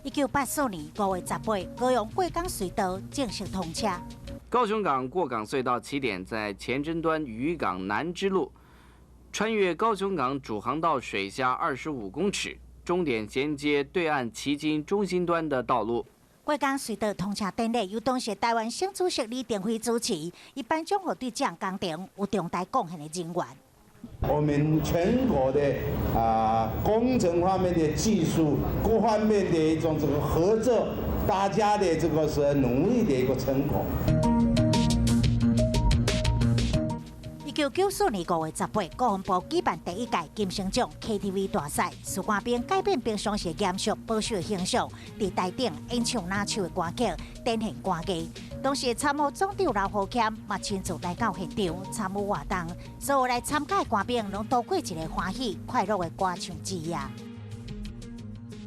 1984年5月18，高雄過港隧道正式通車。高雄港過港隧道起點在前鎮端漁港南支路，穿越高雄港主航道水下25公尺，終點銜接對岸旗津中心端的道路。過港隧道通車典禮由當時臺灣省主席李登輝主持，伊頒獎予對這項工程有重大貢獻的人員。我們全國的工程方面的技術各方面的一種這個合作，大家的這個是努力的一個成果。1994年5月18，國防部舉辦第一屆金星獎 KTV 大賽，士官兵改變平常時嚴肅保守的形象，佇台頂演唱拿手的歌曲，展現歌藝。當時的參謀總長劉和謙嘛親自來到現場參與活動，所有來參加的官兵攏度過一個歡喜快樂的歌唱之夜。